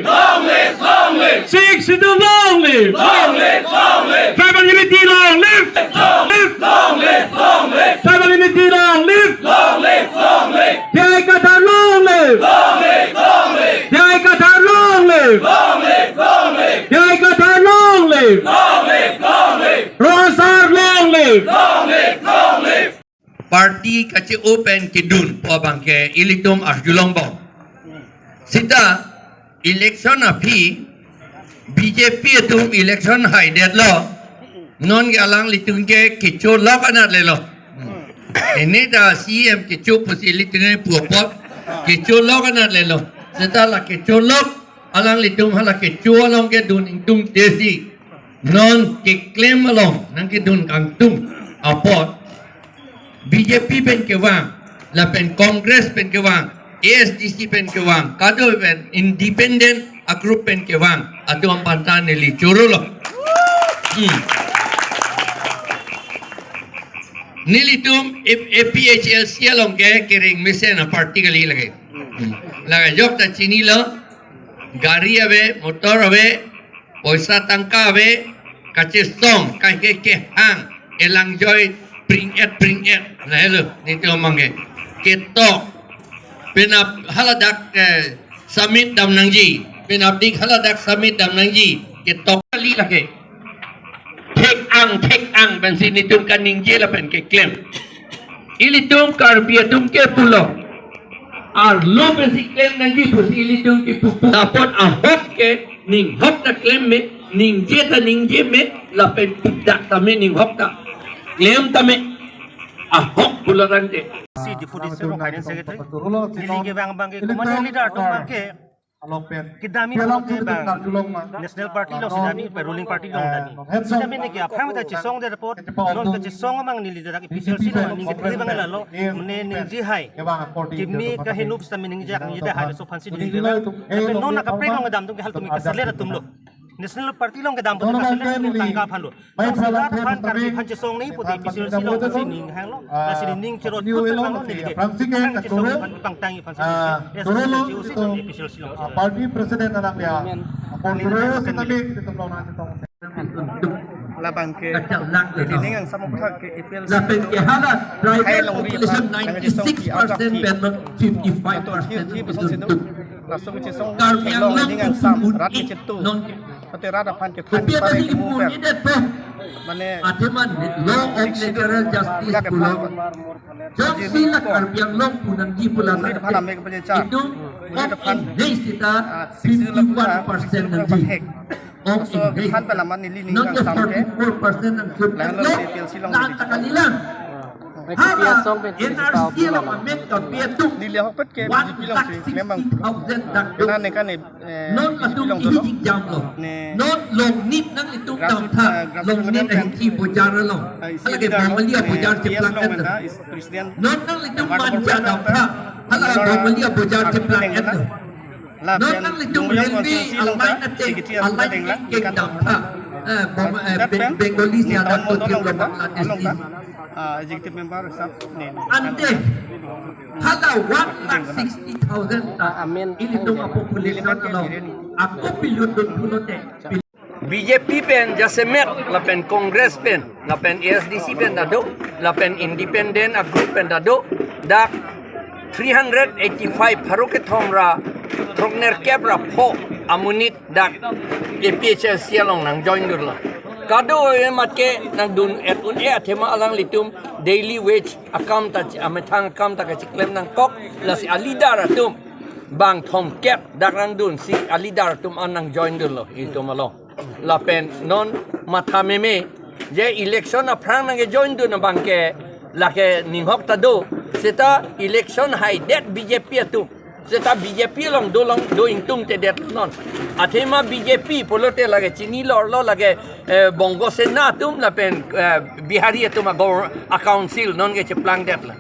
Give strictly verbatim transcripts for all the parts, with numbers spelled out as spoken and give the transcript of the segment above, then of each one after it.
Long live, long live. Sixth Schedule long live. Long live, long live. Tribal unity long live. Long live, long live, long live. Tribal unity long live. Long live, long live. J I Kathar long live. Long live, long live. J I Kathar long live. Long live, long live. J I Kathar long live. Long live, long live. Rong Asar long live. Long live, long live. Party kache-o pen kedunpo abangke ilitum arjulongbom. Seta election aphi B J P atum election haidetlo. Non ke alanglitum ke kecho lok anat lelo. Ini ta C M kecho pusi ilitum ke pu apot kecho lok anat lelo. Seta la kecho lok alanglitum hala kecho along kedun ingtungte si non keklem along nangkedun kangtung apot B J P pen kevang, lapen Congress pen kevang, A S D C pen kevang, kado pen independent a group pen kevang atum aphan ta neli choro lo. Hmm. Nelitum A P H L C along ke kering mesen a party kali lake. Hmm. Lake jok ta chinilo, gari ave, motor ave, poisa tangka ave, kachesong, kaike kehang, elangjoi, pring-et, pring-et. Lahelo, nelitum abangke. Ketok. Penap haladak, eh, summit dam nangji. Penapdik haladak summit dam nangji. Ketok kali lake. Thek-ang, thek-ang, pensi nelitum kaningje lapen keklem. Ilitum Karbi atum ke pulo. Arlo pensi klem nangji pusi ilitum kepu pu. Apot ahok ke ninghok ta klem me, ningje ta ningje me, lapen pidak ta me ninghok ta klem ta me. Ahok pulo tangte. Si Diphu District Finance Secretary. Neli kevang abangke, community leader atum abangke. Along pen kedam-i pulote bang National Party along si dam-i, ruling party along dam-i. Sitame neke aphan ta chesongdet apot, non kachesong abang neli dak A P H L C along ningje abang lalo, mane ningje hai. Kimi kaheno sitame ningje ak ningje hai, laso aphansi neli kevang. Lapen non akaprek along kedam atum ke halatum ke kaselet atum lo. National Party along kedam atum ke kaselet atum tangka aphan lo. Dak selat aphan Karbi aphan chesong nangji pulote A P H L C along si ning hanglo. Lasi ning cherot put abang neli ke. Aphan chesong aphan pangtang aphan si. Ah, A P H L C along. Party President anak dia. Apor terus kami di tempat orang cetong. Labang ke. Kacang lak di ning angsam thak ke A P H L C. Lapen ke hala tribal population ninety-six percent pen fifty-five percent. Laso kachesong Karbi Anglong ning angsam rat ke chetu. Non ke. Pati rat aphan ke phan pare ke mobile. Mane athema law of natural justice pulo. Jongsi la Karbi Anglong pu nangji pu la, unit aphan ame ke pejecha. Itu unit aphan, nei sita fifty-one percent nangji. Ong so ingnei. Phan pala mane neli ning angsam ke. Forty-four percent nang sut. Lahan lo A P H L C along lang di. Takalilang. Hala N R C along amek Karbi atum. Neli ahokpet ke B J P along si memang. One lakh sixty thousand dak. Kena ne kane. Non atum ini jam lo. Non Longnit nanglitum dam tha. Longnit ahingki bojar lo. Hala ke Bamalia bojar cheplang et lo. Non nanglitum Manja dam tha. Hala Bamalia bojar cheplang et lo. Non nanglitum railway alai ate alai ke dam tha. Eh, Bengali si ada to tim lo Bangladesh ni. Ah, executive member sab ne. Ante hala one lakh sixty thousand ta. Amen. Ilitum a population along. Ako pilut dun pulote. B J P pen jasemet lapen Congress pen lapen A S D C pen ta do lapen independent a group pen ta do dak three hundred eighty-five pharo kethom ra throknerkep ra pho amonit dak A P H L C along nang join dunlo. Kado-e matke nang dun et un-e athema alanglitum daily wage akam ta amethang akam ta kachiklem nangkok lasi a leader atum bang thomkep dak nang dunsi a leader atum an nang join dunlo itum along. Lapen non matha meme je election aphrang nang join dun abangke lake ninghok ta do seta election haidet B J P atum. Seta B J P along do long do ingtungtedet non. Athema B J P pulote lake chinilo arlo lake, eh, Bongo Sena atum lapen, eh, Bihari atum a gov-, a council non ke cheplangdet la.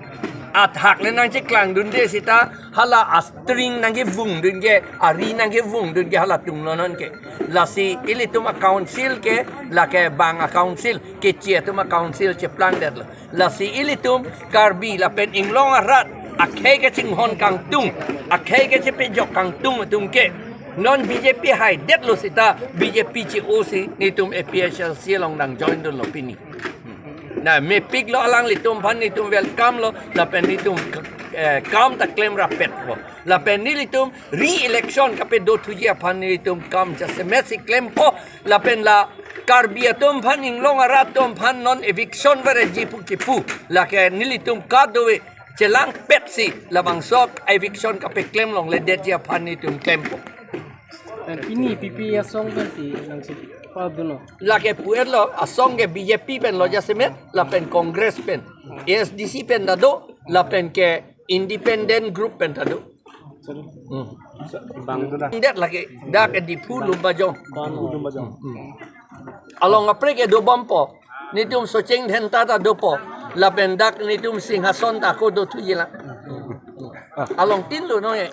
Athak le nang cheklang dunde seta hala astring nang kevung dun ke, ari nang kevung dun ke halatum lo non ke. Lasi ilitum a council ke lake bang a council, keche atum a council cheplangdet la. Lasi ilitum Karbi lapen inglong arat akhei kachinghon kangtung, akhei kachepejok kangtung atum ke Non B J P haidetlo seta B J P che-o si netum A P H L C along nangjoin dunlo pini. Na mepiklo, alanglitum aphan netum welcome lo, lapen netum, eh, kam ta klem rapetpo. Lapen nelitum re-election kapado thuji aphan nelitum kam jasemet si klempo, lapen la Karbi atum aphan, Inglong arat atum aphan non eviction vareji pu kipu. Lake nelitum kadokave chelangpet si labangso eviction kapeklem longledetji aphan netum klempo. Eh, pini P P asong pen si nangsi pa dunlo. Lake pu-etlo, asong ke B J P penlo jasemet, lapen Congress pen, A S D C pen ta do, lapen ke independent group pen ta do. Hmm. Bang. Det lake, dak ke Diphu Lumbajong. Diphu Lumbajong. Hmm. Along kaprek ke dobompo. Netum Socheng Dhenta ta dopo. Lapen dak netum Singhason ta ako do thuji la. Along tin lo no ye.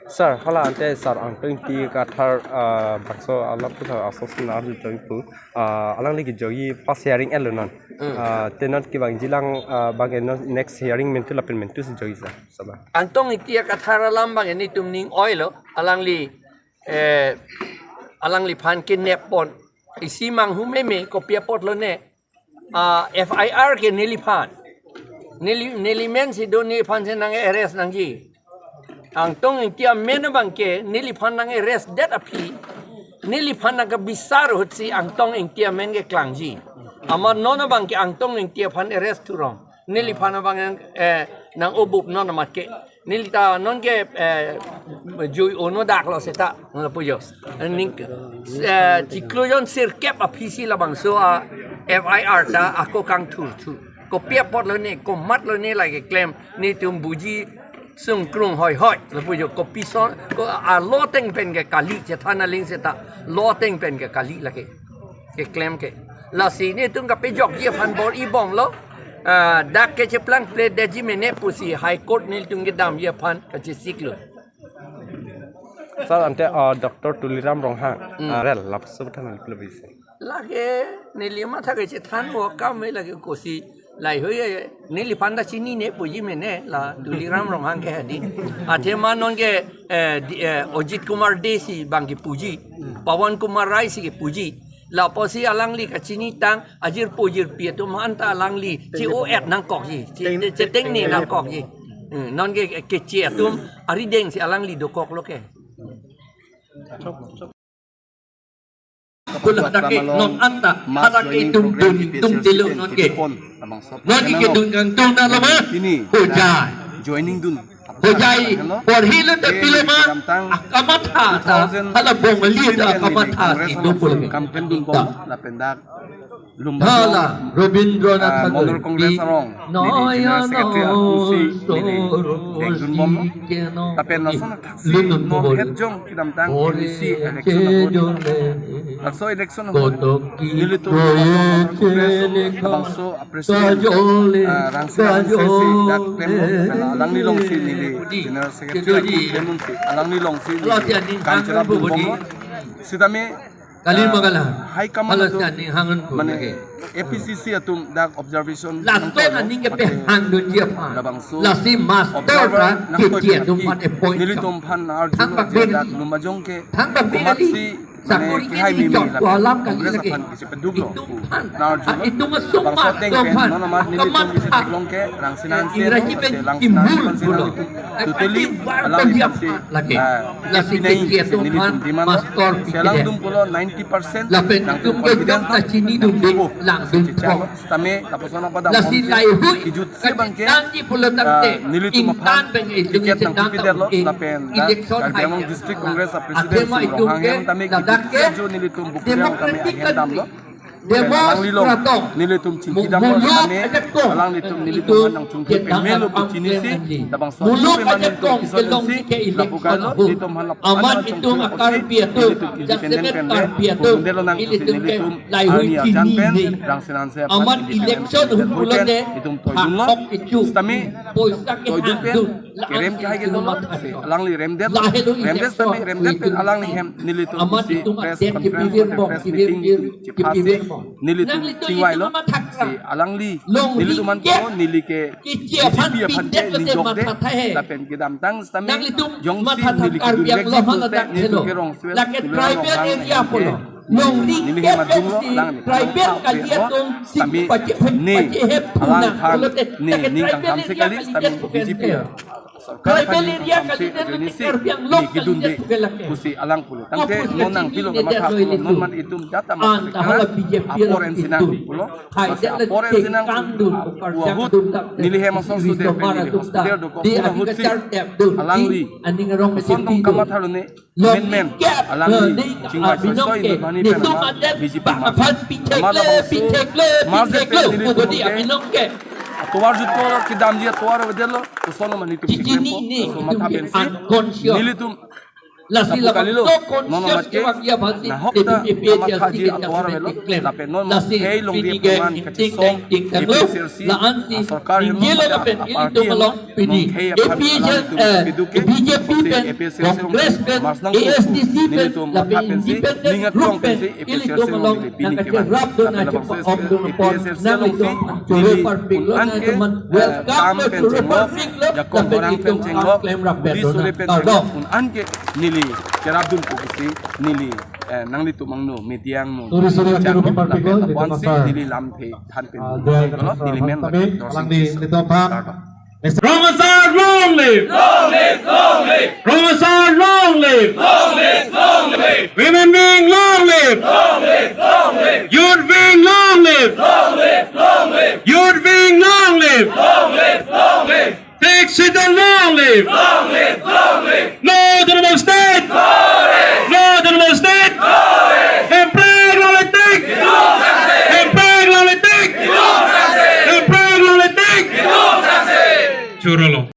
Sir, hala ante Sir Angtong Ingti Kathar, ah, bakso alam puthot aso sinar joi pu, ah, alangli kejoji first hearing elo non. Hmm. Ah, te non kevangji lang, ah, bang non next hearing mentu lapen mentu si joji sa, saba. Angtong Ingti Kathar alam bang netum ning oilo, alangli, eh, alangliphan kenep pon. Isi manghu meme, kopi apotlo ne. Ah, F I R ke neliphan. Neli, neli men si do, neliphan si nang-arrest nangji. Angtong Ingti amen abang ke neliphan nang-arrest det aphi, neliphan nangkebisar ahut si Angtong Ingti amen keklangji. Amat non abang ke Angtong Ingti aphan arrest thurong. Neliphan abang, eh, nang-obup non amat ke. Neli ta non ke, eh, jui ono daklo seta, nang lapu jo. Ning, eh, chiklo jon sirkep aphi si labangso a F I R ta ako kangthurthur. Kopi apotlo ne, komatlo ne lake klem, netum buji sungkrung hoihoi. Lapu jo, kopi son, ko alo ateng pen ke kali, chethan aling seta, lo ateng pen ke kali lake. Keklem ke. Lasi netum kapejokji aphan bor-i bomlo. Ah, dak ke cheplangpledetji mene pusi High Court nelitum kedamji aphan kachesiklo. Sir, ante, ah, Doctor Tuliram Ronghang, Hmm. ah, rel, lapuson than lapuson. Lake neli matha kechethanpo, kam me lake kosi lahei hui, eh, neliphan ta chinine puji mene, la Tuliram Ronghang ke hadi. Athema non ke, eh, di, eh, Ajit Kumar Dey si bang kepuji, Pawan Kumar Rai si kepuji. Lapusi alangli kachinitang, ajirpo jirpi atum aphan ta alangli che-o-et nangkokji, che-, Teng-, cheteng ne teng-, nangkokji. Hmm, non ke, keche atum arideng si alangli dokoklo ke. Kula dak ke non anta, mass hadak ke joining itum program dun, itum P P H L C telo pen non ke. Tipon, labangso Non ke panel kedun kangtung na lama. Ini, Hojai. joining dun. Hojai, porhilo te piloma, akamatha ta, hala Bongali ta akamatha si dopul. Campaign dun bom, lapen dak Lumbajong, Hala, Rabindranath ah, Tagore, Mandal Congress arong, neli General Secretary atumsi, neli dengdun bom. Lapen lason athaksi non hetjong kedamtang M A C election ahut. Laso election ahut nelitum Congress labangso a-president, ah, Rangsilan Hanse si dak klemlo, alangli alongsi neli General Secretary klemsi, alangli alongsi neli kam cherapdun bomlo. Sitame, Kali ah, magala. High command Hala atum, sani hangan ko mane, lagi. A P C C atum dak observation Last nangkok time lo, aning ke mate pehang dunji aphan. Labangso Lasi master observer ka nangkok kiti atum aphan appoint nelitum aphan arjulo Thang je bakbin dak lagi. Lumbajong ke Thang bakbin komatsi lagi. Mane Sakuri kihai kini mimi jok lapen ko alam kali Congress lagi. Aphan kachepeduklo. Itum aphan. Nang arjulo. Ah, itum asung labangso ma ateng pen aphan. Non amat nelitum Akamat bisi aphan. Theklong ke Rangsilan Hanse Ingraji no, pen Rangsilan Hanse kimbul pen pulo. Totally alam itum si, lagi. Ah, Lasi pinai kiki si atum nelitum aphan demand. Master si alangtum pulo ninety percent Lapen nangtum itum confidence kedam ta chinidunde, langdun thok. Sitame lapuson apadam Lasi lahui kijut si bang ke, kachinangji pulo ah, tangte, nelitum aphan ingtan pen itum ticket sedang nangkepidetlo, taute lapen dak election Karbi Anglong hai District Congress a-president Athema si itum Ronghang ke hem tame ladak kijut ke si ajo nelitum bukuri ang tame democratically ahem damlo. Demos alangli along kratong. Nelitum chingki dam muluk kami, ajak kong. Alanglitum nelitum itum hanang chungki pen melo bu chinisi, labangso muluk ajak kong, kelong si ke election lapu kalo, ahut. Nelitum han lapu aman itum a-Karbi atum, nelitum independent pen le, Karbi atum, pundelo nang nelitum si ke nelitum lahui arni ajan pen, chinine. Rangsilan Hanse aman election ahut pulo ne, nelitum toidunlo. Hakok ichu. Sitame, poisa ke toidun pen, handun. kerem kehai kedo, si alangli remdet, remdet tame, remdet pen alangli hem nelitum isi press conference mate press meeting itum chephasi nelitum chingvailo, si alangli nelitum anpo neli ke B J P aphan ke neli jokde, lapen kedamtang sitame jongsi neli kedun vek ji pulote nelitum ke rong suel tule rong hang ke neli hem adunglo, alang ne tribal kali atum sitame ne alangphan ne ning kanghamse kali, sitame B J P sorkar aphan ning kanghamse ajoine si ne kedunde pusi alang pulo. Tangte non nangpilo kamatha pulo, non mat itum jat amat apor-en sinang pulo. Masi apor-en sinang pu ahut neli hem asor sude pen neli hospital dokok pu ahut si alangli koson tong kamatha lone menmen alangli chingvai soi soi inut bani pen ama B J P ma, ama labangso marje pen nelitum ke atovar jutpo, kedamji atovar avedetlo, koson lo mane itum keklem po, laso matha pensi nelitum lapu kalilo, non mat ke nahok ta kamathaji atovar avelo, lapen non mat hei longri apharman kachisong A P H L C asorkar henlo, mate aparty henlo, non khei aphan alangtum kedo ke, si A P H L C alongsi mars nangpo pu nelitum matha pensi ning aklong pensi A P H L C along neli pini kevan. Lapen labangso A P H L C alongsi neli un-an ke, eh, kam pen chenglok, jakong horang pen chenglok, bidi sore pen chenglok, un-an ke neli cherapdun pu pusi neli, eh, nanglitum angno, media angno, sorry, sorry, chak angno, lapen lapuan si neli lamthe than pen, ah, neli men lapen dorsing alangli nelitum aphan kardom. Rong Asar long live! Long live, long live! Rong Asar long live! Long live, long live! Women wing long live! Long live, long live! Youth wing long live! Long live, long live! Youth wing long live! Long live, long live! Sixth Schedule long live! Long live, long live! No Autonomous State! Long live! No Autonomous State! Long live! Hemprek long live tik! Long live! Hemprek long live tik! Long live! Hemprek long live tik! Long live! Chorolo.